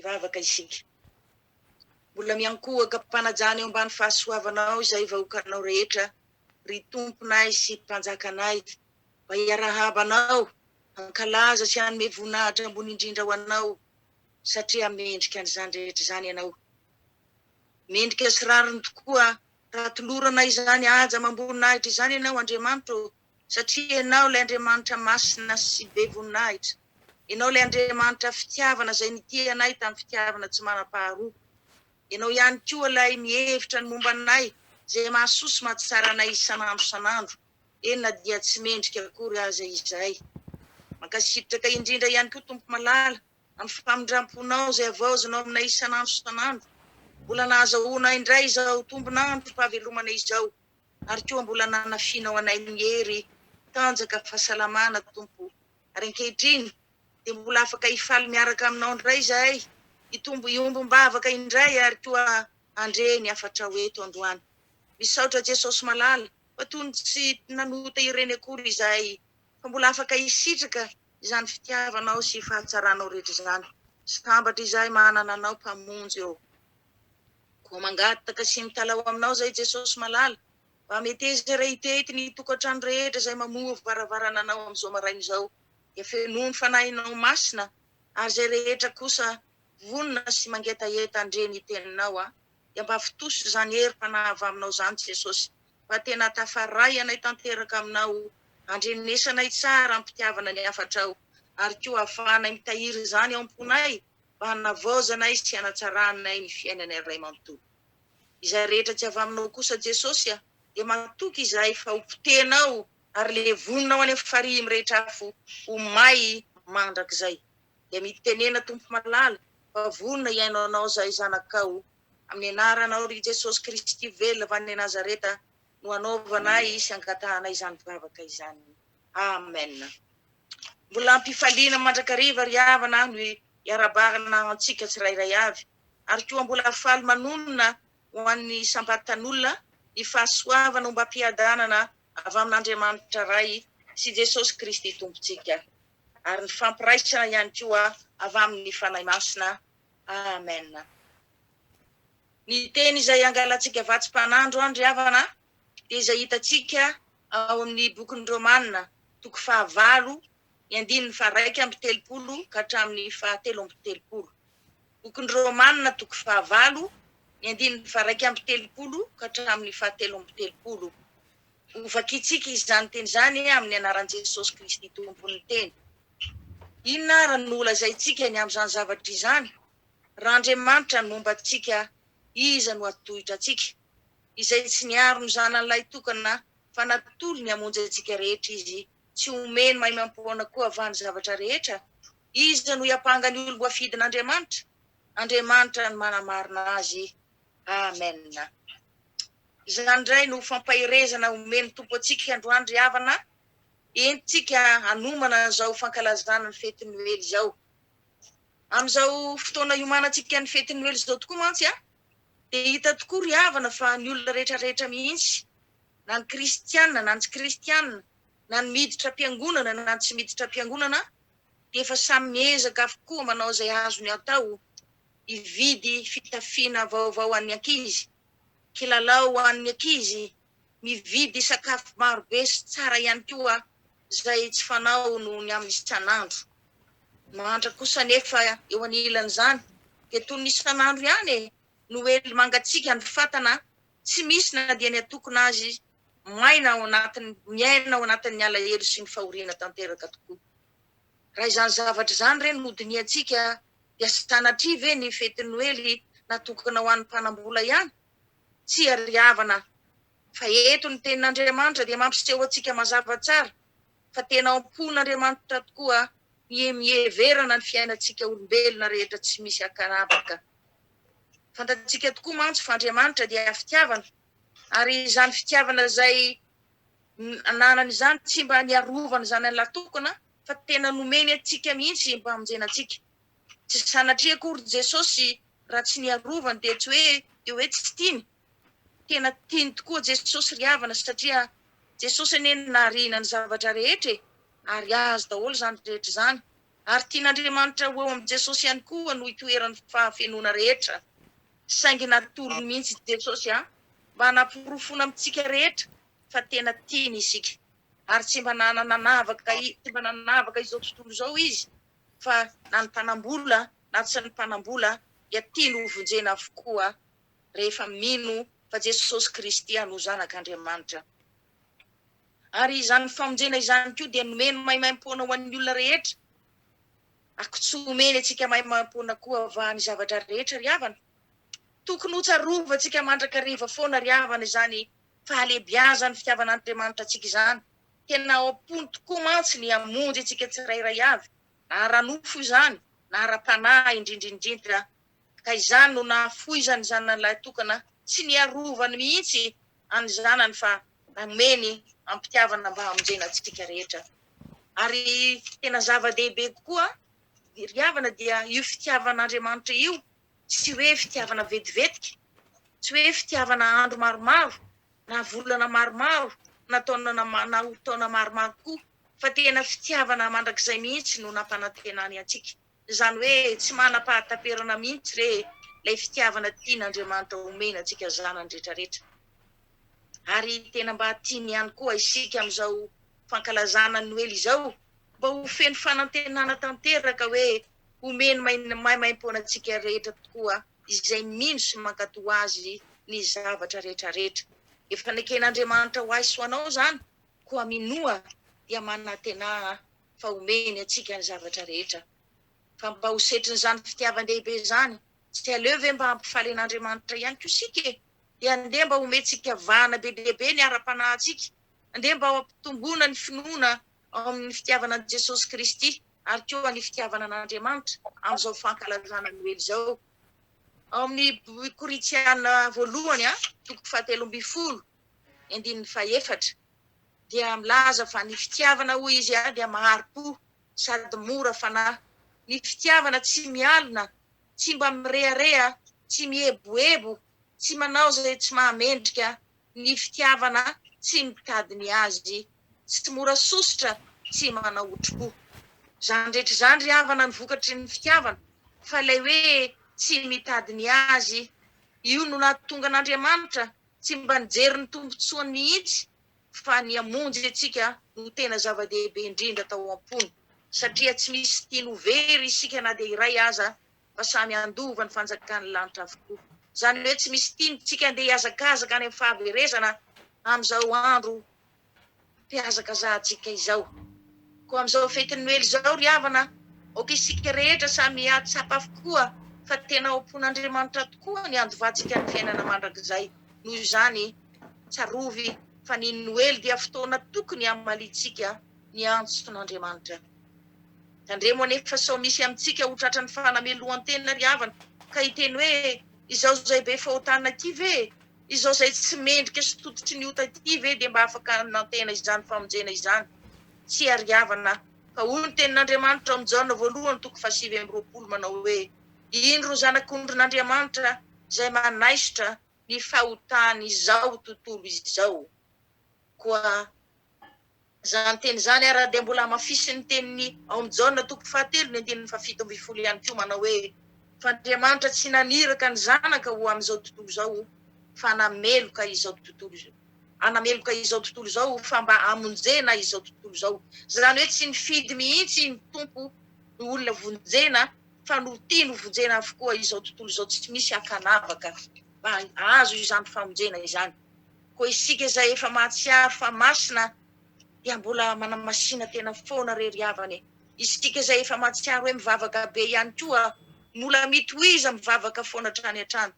Hivavaka isika. Mbola miankohoka am-panajana eo ambany fahasoavanao izahay vahoakanao rehetra, ry Tomponay sy Mpanjakanay, mba hiarahaba Anao, hankalaza sy hanome voninahitra ambony indrindra ho Anao, satria mendrika an'izany rehetra izany Ianao. Mendrika sy rariny tokoa raha tolorana izany haja amam-boninahitra izany Ianao, Andriamanitra ô, satria Ianao ilay Andriamanitra masina sy be voninahitra. Ianao ilay Andriamanitra fitiavana izay nitia anay tamin'ny fitiavana tsy manam-paharoa. Ianao ihany koa ilay mihevitra ny momba anay, izay mahasoa sy mahatsara anay isan'andro isan'andro, eny na dia tsy mendrika akory aza izahay. Mankasitraka indrindra ihany koa Tompo malala amin'ny famindram-ponao izay havaozinao aminay isan'andro isan'andro. Mbola nahazahoanay indray izao tombon'androm-pahavelomana izao. ary koa mbola nanafianao anay ny hery, tanjaka, fahasalamana, Tompo. Ary ankehitriny dia mbola afaka hifaly miaraka aminao indray izahay, hitombo hiombom-bavaka indray ary koa handre ny hafatrao eto androany. Misaotra Jesosy malala fa toy ny tsy nanota ireny akory izahay fa mbola afaka hisitraka izany fitiavanao sy fahatsaranao rehetra izany. Sambatra izahay manana anao Mpamonjy ô. Koa mangataka sy mitalaho aminao izay Jesosy malala, mba meteza re hitety ny tokantrano rehetra izay mamoha varavarana anao amin'izao maraina izao, dia fenoy ny Fanahinao Masina, ary izay rehetra kosa vonona sy mangetaheta handre ny teninao a, dia mba fotoso izany herim-panahy avy aminao izany Jesosy, fa tena tafaray anay tanteraka aminao, handrenesanay tsara am-pitiavana ny hafatrao, ary koa ahafahanay mitahiry izany ao am-ponay, mba hanavaozanay sy hanatsaranay ny fiainanay ray manontolo. Izay rehetra tsy avy aminao kosa Jesosy a, dia matoky izahay fa ho potehinao ary levoninao any amin'ny farihy mirehitra afo ho may mandrakizay. Dia mitenena Tompo malala fa vonona hihaino anao izahay zanakao. Amin'ny anaranao ry Jesosy Kristy velona avy any Nazareta no anaovanay sy angatahanay izany vavaka izany. Amen. Mbola am-pifaliana mandrakariva ry havana no iarahabana antsika tsirairay avy, ary koa mbola faly manonona ho an'ny isam-batan'olona ny fahasoavana ombam-piadanana avy amin'Andriamanitra Ray sy Jesosy Kristy Tompontsika, ary ny fampiraisana ihany koa avy amin'ny Fanahy Masina. Amen. Ny teny izay angalantsika vatsim-panahy androany ry havana dia izay hitantsika ao amin'ny bokin'ny Romana, toko fahavalo, ny andininy faha-31 ka hatramin'ny faha-33. Bokin'ny Romana, toko fahavalo, ny andininy faha-31 ka hatramin'ny faha-33. Hovakintsika izany teny izany amin'ny anaran'i Jesosy Kristy Tompon'ny Teny. Inona àry no holazaintsika ny amin'izany zavatra izany? Raha Andriamanitra no momba antsika, iza no hatohitra antsika? Izay tsy niaro ny Zanany lahitokana fa natolony hamonjy antsika rehetra Izy, tsy homeny maimaimpoana koa va ny zavatra rehetra? Iza no hiampanga ny olom-boafidin'Andriamanitra? Andriamanitra no manamarina azy. Amen. Izany indray no fampaherezana omen'ny Tompo antsika androany ry havana, entintsika hanomana an'izao fankalazana ny fetin'ny Noely izao. Amin'izao fotoana iomanantsika ny fetin'ny Noely izao tokoa mantsy dia hita tokoa ry havana fa ny olona rehetra rehetra mihitsy, na ny kristiana na ny tsy kristiana, na ny miditra am-piangonana na ny tsy miditra am-piangonana dia efa samy miezaka avokoa manao izay azony atao hividy fitafiana vaovao ho an'ny ankizy, kilalao ho an'ny ankizy, mividy sakafo marobe sy tsara ihany koa izay tsy fanao noho ny amin'ny isan'andro. Mahantra kosa anefa eo anilan'izany dia toy ny isan'andro ihany e, Noely mangatsiaka ny fatana, tsy misy na dia ny atokona azy maina ao anatin'ny miaina ao anatin'ny alahelo sy ny fahoriana tanteraka tokoa. Raha izany zavatra izany re no dinihantsika dia sanatria ve ny fetin'ny Noely natokana ho an'ny mpanambola ihany? Tsia ry havana fa eto ny tenin'Andriamanitra dia mampiseho antsika mazava tsara fa tena ao am-pon'Andriamanitra tokoa ny miheverana ny fiainantsika olombelona rehetra tsy misy ankanavaka. Fantatsika tokoa mantsy fa Andriamanitra dia fitiavana, ary izany fitiavana izay ananany izany tsy mba niarovany izany an'ilay tokana fa tena nomeny antsika mihitsy mba hamonjena antsika. Tsy sanatria akory Jesosy raha tsy niarovany dia tsy hoe dia hoe tsy tiany. Tena tiany tokoa Jesosy ry havana satria Jesosy anie no nahariana ny zavatra rehetra e! Ary azy daholo izany rehetra izany. Ary tian'Andriamanitra ho eo amin'i Jesosy ihany koa no itoeran'ny fahafenoana rehetra. Saingy natolony mihitsy Jesosy mba hanaporofoana amintsika rehetra fa tena tiany isika. Ary tsy mba nanavaka tsy mba nanavaka izao tontolo izao Izy fa na ny mpanam-bola na tsy ny mpanam-bola dia tiany hovonjena avokoa rehefa mino fa Jesosy Kristy no Zanak'Andriamanitra. Ary izany famonjena izany koa dia nomeny maimaimpoana ho an'ny olona rehetra. Ako tsy omeny antsika maimaimpoana koa va ny zavatra rehetra ry havana? Tokony hotsarovantsika mandrakariva foana ry havana izany fahalehibiazan'ny fitiavan'Andriamanitra antsika izany. Tena ao am-pony tokoa mantsy ny hamonjy antsika tsirairay avy, na ara-nofo izany, na ara-panahy indrindra indrindra. Ka izany no nahafoizany zanany lahitokana, tsy niarovany mihitsy an'ny zanany fa nomeny am-pitiavana mba hamonjena antsika rehetra. Ary tena zava-dehibe koa ry havana dia io fitiavan'Andriamanitra io, tsy hoe fitiavana vetivetika, tsy hoe fitiavana andro maromaro na volana maromaro na taona na ho taona maromaro koa, fa tena fitiavana mandrakizay mihitsy no nampanantenany antsika. Izany hoe tsy manam-pahataperana mihitsy re ilay fitiavana tian'Andriamanitra omena antsika zanany rehetrarehetra. Ary tena mba tiany ihany koa isika amin'izao fankalazana ny Noely izao mba ho feno fanantenana tanteraka hoe homeny maimaimpoana antsika rehetra tokoa izay mino sy mankatò Azy ny zavatra rehetrarehetra. Efa neken'Andriamanitra ho ahy sy ho anao izany, koa minoa dia manantenà fa omeny antsika ny zavatra rehetra. Fa mba ho setrin'izany fitiavan-dehibe izany, tsy aleo ve mba hampifaly an'Andriamanitra ihany koa isika e? Dia andeha mba homentsika vahana be dia be ny ara-panahintsika, andeha mba hampitomboana ny finoana ao amin'ny fitiavana an'i Jesosy Kristy ary koa ny fitiavana an'Andriamanitra amin'izao fankalazana Noely izao. Ao amin'ny Korintiana voalohany, toko fahatelo ambin'ny folo, ny andininy fahefatra, dia milaza fa ny fitiavana, hoy izy, dia mahari-po sady mora fanahy. Ny fitiavana tsy mialona, tsy mba mirehareha, tsy mieboebo, tsy manao izay tsy mahamendrika. Ny fitiavana tsy mitady ny azy, tsy mora sosotra, tsy manao otripo. Izany rehetra izany ry havana ny vokatry ny fitiavana, fa ilay hoe tsy mitady ny azy, io no nahatonga an'Andriamanitra tsy mba nijery ny tombontsoany mihitsy fa ny hamonjy antsika no tena zava-dehibe indrindra tao am-pony, satria tsy misy tiany ho very isika na dia iray aza fa samy handova ny fanjakan'ny lanitra avokoa. Izany hoe tsy misy tiantsika andeha hihazakazaka any amin'ny fahaverezana amin'izao andro fihazakazahantsika izao. Koa amin'izao fetin'ny Noely izao ry havana, aoka isika rehetra samy hahatsapa avokoa fa tena ao am-pon'Andriamanitra tokoa ny handovantsika ny fiainana mandrakizay. Noho izany, tsarovy fa ny Noely dia fotoana tokony hamaliantsika ny antson'Andriamanitra. Tandremo anefa sao misy amintsika ho tratran'ny fanamelohan-tena ry havana ka hiteny hoe, izao izay be fahotana ity ve? Izao izay tsy mendrika sy tototry ny ota ity ve dia mba afaka hanantena izany famonjena izany? Tsia ry havana, fa hoy ny tenin'Andriamanitra ao amin'ny Jaona voalohany toko faha-29 manao hoe, Indro ny Zanak'ondrin'Andriamanitra izay manaisotra ny fahotan'izao tontolo izao. Koa izany teny izany ary dia mbola hamafisin'ny teniny ao amin'ny Jaona toko fahatelo ny andininy faha-17 ihany koa manao hoe, Fa Andriamanitra tsy naniraka ny Zanaka ho amin'izao tontolo izao fa nameloka izao tontolo hanameloka izao tontolo izao fa mba hamonjena izao tontolo izao. Izany hoe tsy nifidy mihitsy ny Tompo ny olona vonjena fa no tiany ho vonjena avokoa izao tontolo izao tsy misy ankanavaka mba hahazo izany famonjena izany. Koa isika izay efa mahatsiaro fa masina dia mbola manamasina tena foana re ry havana e! Isika izay efa mahatsiaro hoe mivavaka be ihany koa mbola mitohiza mivavaka foana hatrany hatrany.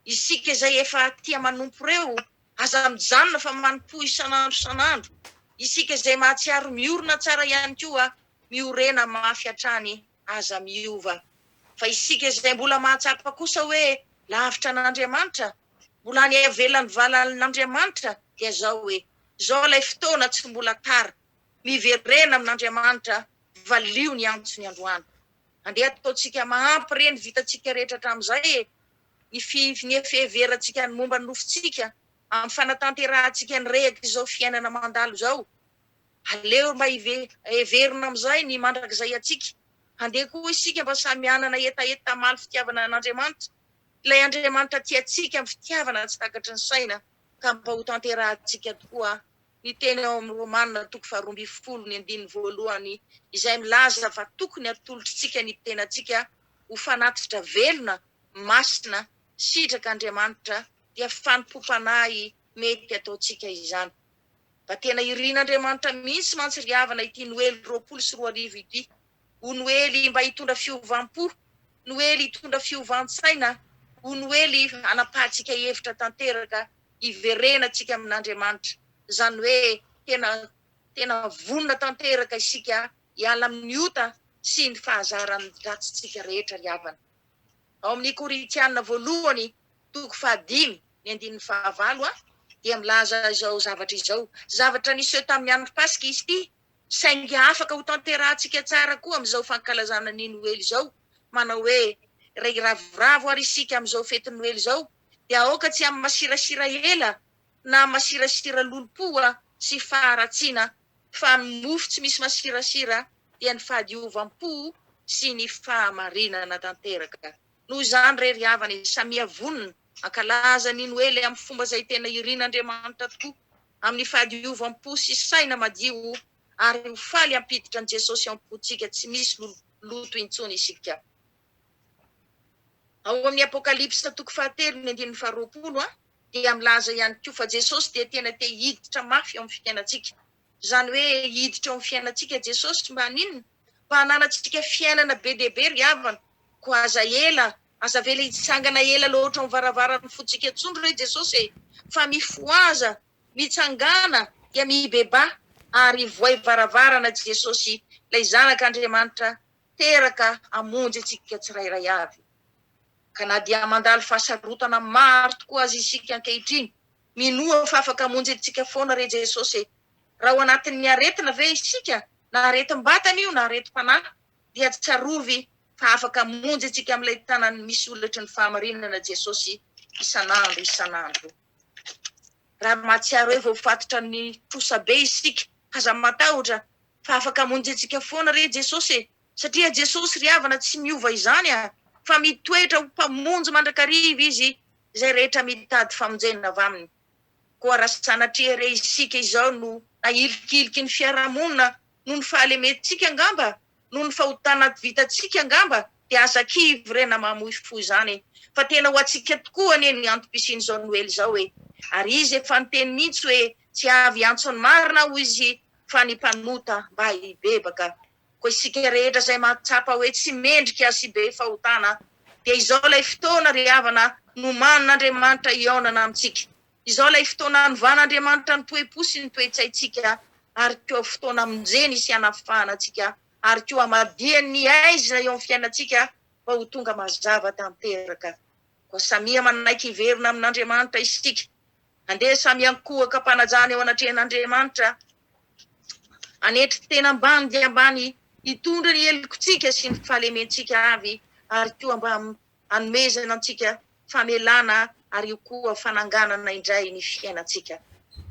Isika izay efa tia manompo ireo aza mijanona fa manompoa isan'andro isan'andro. Isika izay mahatsiaro miorina tsara ihany koa miorena mafy hatrany aza miova. Fa isika izay mbola mahatsapa kosa hoe lavitra an'Andriamanitra, mbola any ivelan'ny valan'Andriamanitra dia zao hoe, zao ilay fotoana tsy mbola tara, miverena amin'Andriamanitra, valio ny antsony androany. Andeha ataontsika mahampy re ny vitantsika rehetra hatramin'izay e, ny ny fiheverantsika ny momba ny nofontsika, amin'ny fanatanterahantsika ny rehaka izao fiainana mandalo izao. Aleo mba heverina amin'izay ny mandrakizay antsika. Handeha koa isika mba samy hanana hetaheta hamaly fitiavana an'Andriamanitra, ilay Andriamanitra tia antsika amin'ny fitiavana tsy takatry ny saina, ka mba hotanterahantsika tokoa ny teny ao amin'ny Romana toko faharoambinifolo ny andininy voalohany izay milaza fa tokony hatolotritsika ny tenantsika ho fanatitra velona, masina, sitrak'Andriamanitra, dia fanompoam-panahy mety ataontsika izany. Mba tena irin'Andriamanitra mihitsy mantsy ry havana ity Noely 2020 ity. Ho Noely mba hitondra fiovam-po, Noely hitondra fiovan-tsaina, ho Noely hanapahantsika hevitra tanteraka hiverenantsika amin'Andriamanitra. Izany hoe tena tena vonona tanteraka isika hiala amin'ny ota sy ny fahazaran-dratsintsika rehetra ry havana. Ao amin'ny Korintiana voalohany toko fahadimy ny andininy fahavalo dia milaza izao zavatra izao, Zavatra niseho tamin'ny andro Paska izy ity, saingy afaka hotanterahantsika tsara koa amin'izao fankalazana ny Noely izao, manao hoe, Raha hiravoravo ary isika amin'izao fetin'ny Noely izao, dia aoka tsy amin'ny masirasira ela na masirasira lolompo sy faharatsiana, fa amin'ny mofo tsy misy masirasira, dia ny fahadiovam-po sy ny fahamarinana tanteraka. Noho izany re ry havana e, samia vonona hankalaza ny Noely amin'ny fomba izay tena irin'Andriamanitra tokoa, amin'ny fahadiovam-po sy saina madio, ary ho faly hampiditra an'i Jesosy ao am-pontsika tsy misy loto intsony isika. Ao amin'ny Apokalypsa toko fahatelo ny andininy faharoapolo dia milaza ihany koa fa Jesosy dia tena te hiditra mafy ao amin'ny fiainantsika. Izany hoe hiditra ao amin'ny fiainantsika Jesosy mba haninona? Mba hananantsika fiainana be dia be ry havana. Koa aza ela, aza avela hitsangana ela loatra ao amin'ny varavaran'ny fontsika intsony re Jesosy e! Fa mifohaza, mitsangàna dia mibebaha ary vohay varavarana Jesosy ilay Zanak'Andriamanitra teraka hamonjy antsika tsirairay avy. Ka na dia mandalo fahasarotana maro tokoa aza isika ankehitriny, minoa fa afaka hamonjy antsika foana re Jesosy e! Raha ao anatin'ny aretina ve isika, na aretim-batana io na aretim-panahy, dia tsarovy fa afaka hamonjy antsika amin'ilay tanany misy holatry ny fahamarinana Jesosy isan'andro isan'andro. Raha mahatsiaro hoe voafatotra ny trosa be isika, aza matahotra fa afaka hamonjy antsika foana re Jesosy e! Satria Jesosy ry havana tsy miova izany a! Fa mitoetra ho Mpamonjy mandrakariva Izy izay rehetra mitady famonjena avy Aminy. Koa raha sanatria re isika izao no nahilikiliky ny fiarahamonina noho ny fahalementsika angamba, noho ny fahotana vitantsika angamba, dia aza kivy re na mamoy fo izany e! Fa tena ho antsika tokoa anie ny antom-pisian'izao Noely izao e! Ary Izy efa niteny mihitsy hoe tsy avy hiantso ny marina aho Izy fa ny mpanota mba hibebaka. Koa isika rehetra izay mahatsapa hoe tsy mendrika sy be fahotana dia izao ilay fotoana ry havana nomanin'Andriamanitra hihaonana amintsika. Izao ilay fotoana hanovan'Andriamanitra ny toe-po sy ny toe-tsaintsika ary koa fotoana hamonjeny sy hanafahana antsika ary koa hamadihany ny haizina eo amin'ny fiainantsika mba ho tonga mazava tanteraka. Koa samia manaiky hiverina amin'Andriamanitra isika. Andeha samy hiankohoka am-panajana eo anatrehan'Andriamanitra Hanetry tena ambany dia ambany hitondra ny helokontsika sy ny fahalementsika avy ary koa mba hanomezana antsika famelana ary io koa fananganana indray ny fiainantsika.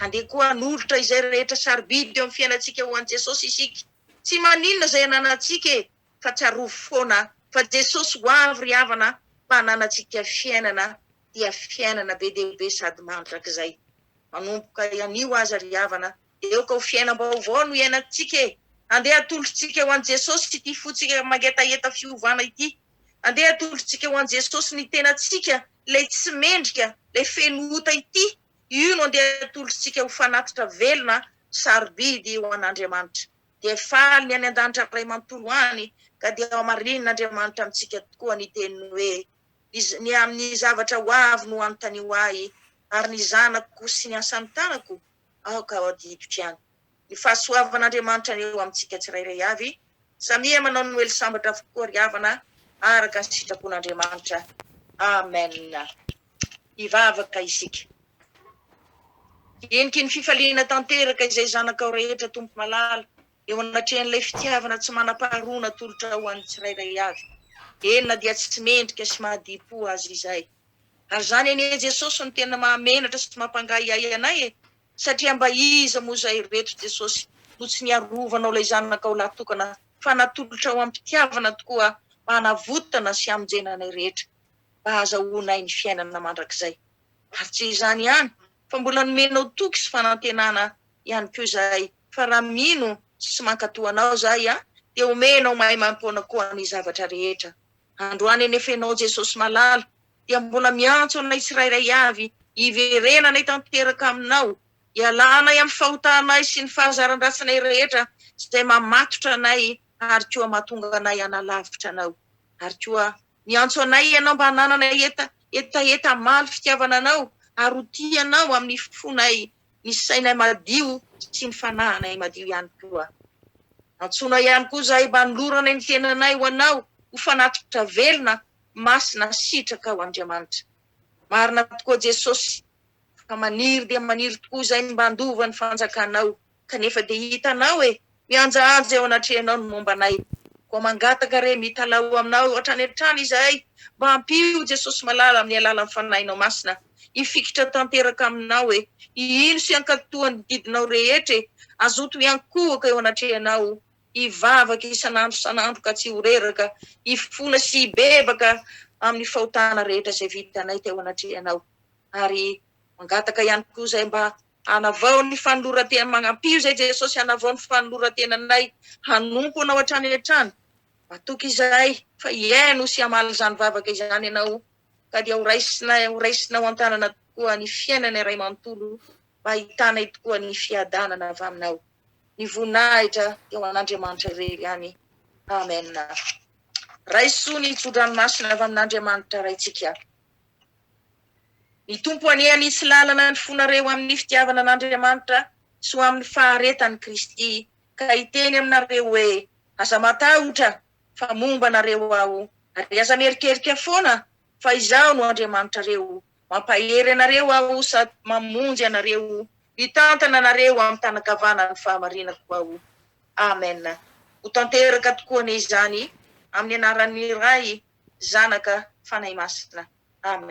Handeha koa hanolotra izay rehetra sarobidy eo amin'ny fiainantsika ho an'i Jesosy isika. Tsy maninona izay ananantsika e, fa tsarovy foana fa Jesosy ho avy ry havana mba hananantsika fiainana dia fiainana be dia be sady mandrakizay. Manomboka anio aza ry havana Aoka ho fiainam-baovao no iainantsika e! Andeha atolotritsika ho an'i Jesosy ity fontsika mangetaheta fiovana ity. Andeha atolotritsika ho an'i Jesosy ny tenantsika, ilay tsy mendrika, ilay feno ota ity. Io no andeha atolotritsika ho fanatitra velona, sarobidy ho an'Andriamanitra. Dia faly ny any an-danitra Ray manontolo any, ka dia hamarinin'Andriamanitra amintsika tokoa ny teniny hoe, Ny amin'ny zavatra ho avy no anontanio Ahy, ary ny zanako sy ny asan'ny tanako Aoka ho adidiko ihany. Ny fahasoavan'Andriamanitra anie ho amintsika tsirairay avy. Samia manao Noely sambatra avokoa ry havana araka ny sitrapon'Andriamanitra. Amen. Hivavaka isika. Heniky ny fifaliana tanteraka izay zanakao rehetra Tompo malala eo anatrehan'ilay fitiavana tsy manam-paharoa natolotrao ho an'ny tsirairay avy. Eny na dia tsy mendrika sy mahadipo aza izay. Ary izany anie Jesosy no tena mahamenatra sy mampangahiahy anay e! Satria mba iza moa izay ireto Jesosy no tsy niarovanao ilay zanakao lahy tokana fa natolotrao amim-pitiavana tokoa mba hanavotana sy hamonjena anay rehetra, mba hahazahoanay ny fiainana mandrakizay. Ary tsy izany ihany, fa mbola nomenao toky sy fanantenana ihany koa izahay, fa raha mino sy mankatò Anao izahay, dia omenao maimaimpoana koa ny zavatra rehetra. Androany anefa Ianao Jesosy malala, dia mbola miantso anay tsirairay avy hiverenanay tanteraka Aminao, hialanay amin'ny fahotanay sy ny fahazaran-dratsinay rehetra izay mamatotra anay ary koa mahatonga anay hanalavitra Anao. Ary koa miantso anay Ianao mba hananana hetaheta hamaly fitiavana Anao ary ho tia Anao amin'ny fonay, ny sainay madio sy ny fanahinay madio ihany koa. Antsoinao ihany koa izahay mba hanoloranay ny tenanay ho Anao ho fanatitra velona, masina, sitraka ho Andriamanitra. Marina tokoa Jesosy fa maniry dia maniry tokoa izahay ny mba handova ny fanjakanao kanefa dia hitanao e, mihanjahanja eo anatrehanao ny momba anay. Koa mangataka re, mitalaho aminao hatrany hatrany izahay mba ampio Jesosy malala amin'ny alalan'ny Fanahinao Masina hifikitra tanteraka aminao e, hino sy hankatoa ny didinao rehetra e, hazoto hiankohoka eo anatrehanao, hivavaka isan'andro isan'andro ka tsy ho reraka, hifona sy hibebaka amin'ny fahotana rehetra izay vitanay teo anatrehanao. Ary mangataka ihany koa izahay mba hanavao ny fanoloran-tena, magnampio izay Jesosy hanavao ny fanoloran-tenanay hanompo Anao hatrany hatrany. Matoky izahay fa hihaino sy hamaly izany vavaka izany Ianao, ka dia ho raisinay, ho raisinao an-tanana tokoa ny fiainanay iray manontolo mba hahitanay tokoa ny fiadanana avy Aminao. Ny voninahitra dia ho an'Andriamanitra irery ihany. Amen. Raiso ny tso-dranomasina avy amin'Andriamanitra Raintsika. Ny Tompo anie hanitsy lalana ny fonareo amin'ny fitiavana an'Andriamanitra sy ho amin'ny faharetan'i Kristy, ka hiteny aminareo hoe, Aza matahotra, fa momba anareo Aho, ary aza mierikerika foana, fa Izaho no Andriamanitrareo. Mampahery anareo Aho sady mamonjy anareo, mitantana anareo amin'ny tanan-kavanan'ny fahamarinako Aho. Amen. Ho tanteraka tokoa anie izany, amin'ny anaran'ny Ray, Zanaka, Fanahy Masina. Amen.